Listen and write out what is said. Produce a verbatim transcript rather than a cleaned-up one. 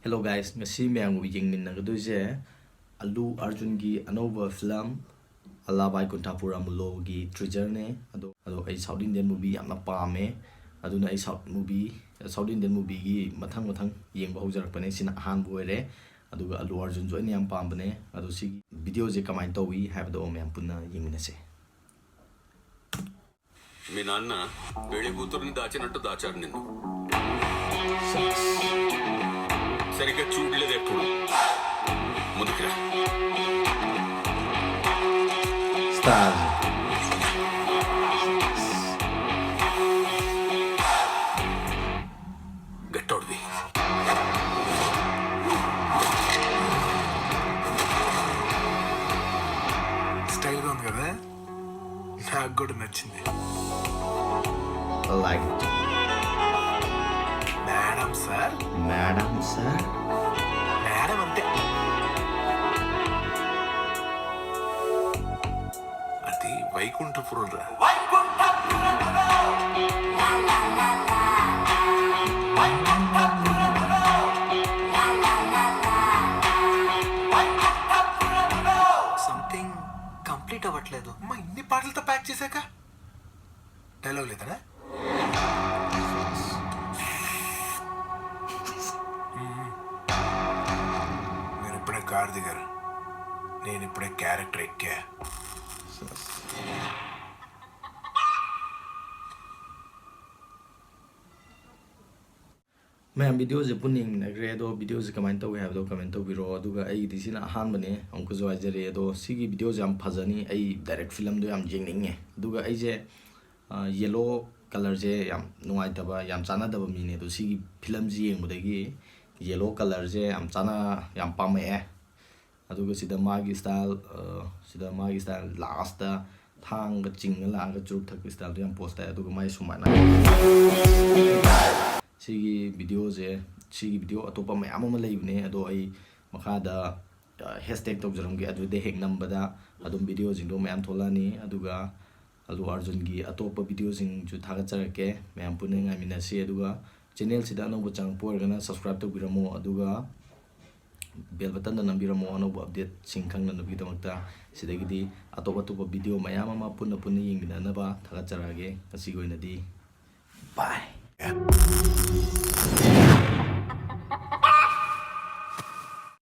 Hello guys, ꯉꯁꯤ ꯃꯌꯥꯝꯒ ꯌꯦꯡꯃꯤꯟꯅꯒꯗꯣꯏꯁꯦ ꯑꯜꯂꯨ ꯑꯥꯔꯖꯨꯟꯒꯤ ꯑꯅꯧꯕ ꯐꯤꯂꯝ ꯑꯂꯥ ꯕꯥꯏꯀꯨꯟꯊꯥꯄꯨꯔꯝ ꯂꯣꯒꯤ ꯇ꯭ꯔꯤꯖꯔꯅꯦ꯫ ꯑꯗꯣ ꯑꯗꯣ ꯑꯩ South Indian movie ꯌꯥꯝꯅ ꯄꯥꯝꯃꯦ꯫ ꯑꯗꯨꯅ ꯑꯩ South movie, South Indian movieꯒꯤ ꯃꯊꯪ ꯃꯊꯪ ꯌꯦꯡꯕ ꯍꯧꯖꯔꯛꯄꯅꯦ꯫ ꯁꯤꯅ ꯑꯍꯥꯟꯕ ꯑꯣꯏꯔꯦ꯫ ꯑꯗꯨꯒ ꯑꯜꯂꯨ ꯑꯥꯔꯖꯨꯟꯁꯨ ꯑꯩꯅ ꯌꯥꯝ ꯄꯥꯝꯕꯅꯦ꯫ ꯑꯗꯣ ꯁꯤꯒꯤ videoꯁꯦ ꯀꯃꯥꯏꯅ ꯇꯧꯏ ꯍꯥꯏꯕꯗꯣ ꯃꯌꯥꯝ ꯄꯨꯟꯅ ꯌꯦꯡꯃꯤꯟꯅꯁꯦ꯫ మీ నాన్న పెళ్లి కూతుర్ని దాచినట్టు దాచారు నిన్ను. సరిగ్గా చూడలేదు ఎప్పుడు. ముందుకురా. Style. గట్టోడిది. స్టైల్గా ఉంది కదా, నాకు కూడా నచ్చింది. Like madam sir, madam sir. Madam అంతే. అది వైకుంఠపురం రా. సంథింగ్ కంప్లీట్ అవ్వట్లేదు. అమ్మా, ఇన్ని పాటలతో ప్యాక్ చేశాక డైలాగ్ లేదనా? మీరు ఇప్పుడే కార్ దిగారు, నేను ఇప్పుడే క్యారెక్టర్ ఎక్కా. ꯃꯌꯥꯝ videoꯁꯦ ꯄꯨꯟꯅ ꯌꯦꯡꯃꯤꯟꯅꯈ꯭ꯔꯦ꯫ ꯑꯗꯣ videoꯁꯦ ꯀꯃꯥꯏꯅ ꯇꯧꯏ ꯍꯥꯏꯕꯗꯣ comment ꯇꯧꯕꯤꯔꯛꯑꯣ꯫ ꯑꯗꯨꯒ ꯑꯩꯒꯤꯗꯤ ꯁꯤꯅ ꯑꯍꯥꯟꯕꯅꯦ, ꯑꯃꯨꯛꯀꯁꯨ ꯍꯥꯏꯖꯔꯤ꯫ ꯑꯗꯣ ꯁꯤꯒꯤ videoꯁꯦ ꯌꯥꯝ ꯐꯖꯅꯤ, ꯑꯩ direct ꯐꯤꯂꯝꯗꯣ ꯌꯥꯝ ꯌꯦꯡꯅꯤꯡꯉꯦ꯫ ꯑꯗꯨꯒ ꯑꯩꯁꯦ yellow colourꯁꯦ ꯌꯥꯝ ꯅꯨꯡꯉꯥꯏꯇꯕ, ꯌꯥꯝ ꯆꯥꯟꯅꯗꯕ ꯃꯤꯅꯦ꯫ ꯑꯗꯣ ꯁꯤꯒꯤ ꯐꯤꯂꯝꯁꯤ ꯌꯦꯡꯕꯗꯒꯤ yellow colourꯁꯦ ꯌꯥꯝ ꯆꯥꯟꯅ, ꯌꯥꯝ ꯄꯥꯝꯃꯛꯑꯦ꯫ ꯑꯗꯨꯒ ꯁꯤꯗ ꯃꯥꯒꯤ style, ꯁꯤꯗ ꯃꯥꯒꯤ style lastꯇ ꯊꯥꯡꯒ ꯆꯤꯡꯉ ꯂꯥꯛꯑꯒ ꯆꯨꯔꯨꯞ ꯊꯛꯄ styleꯗꯣ ꯌꯥꯝ pose ꯇꯥꯏ꯫ ꯑꯗꯨꯒ ꯃꯥꯏ ꯁꯨꯃꯥꯏꯅ ꯁꯤꯒꯤ videoꯁꯦ, ꯁꯤꯒꯤ video ꯑꯇꯣꯞꯄ ꯃꯌꯥꯝ ꯑꯃ ꯂꯩꯕꯅꯦ, ꯑꯗꯣ ꯑꯩ ꯃꯈꯥꯗ hashtag ꯇꯧꯖꯔꯝꯒꯦ, ꯑꯗꯨꯗ ꯍꯦꯛ ꯅꯝꯕꯗ ꯑꯗꯨꯝ videoꯁꯤꯡꯗꯣ ꯃꯌꯥꯝ ꯊꯣꯛꯂꯛꯑꯅꯤ꯫ ꯑꯗꯨꯒ ꯑꯜꯂꯨ ꯑꯥꯔꯖꯨꯟꯒꯤ ꯑꯇꯣꯞꯄ videoꯁꯤꯡꯁꯨ ꯊꯥꯒꯠꯆꯔꯛꯀꯦ, ꯃꯌꯥꯝ ꯄꯨꯟꯅ ꯉꯥꯏꯃꯤꯟꯅꯁꯤ꯫ ꯑꯗꯨꯒ Channelꯁꯤꯗ ꯑꯅꯧꯕ ꯆꯪꯉꯛꯄ ꯑꯣꯏꯔꯒꯅ subscribe ꯇꯧꯕꯤꯔꯝꯃꯣ, ꯑꯗꯨꯒ bell buttonꯗ ꯅꯝꯕꯤꯔꯝꯃꯣ ꯑꯅꯧꯕ updateꯁꯤꯡ ꯈꯪꯅꯅꯕꯒꯤꯗꯃꯛꯇ꯫ ꯁꯤꯗꯒꯤꯗꯤ ꯑꯇꯣꯞ ꯑꯇꯣꯞꯄ video ꯃꯌꯥꯝ ꯑꯃ ꯄꯨꯟꯅ ꯄꯨꯟꯅ ꯌꯦꯡꯃꯤꯟꯅꯅꯕ ꯊꯥꯒꯠꯆꯔꯛꯑꯒꯦ꯫ ꯉꯁꯤꯒꯤ ꯑꯣꯏꯅꯗꯤ bye꯫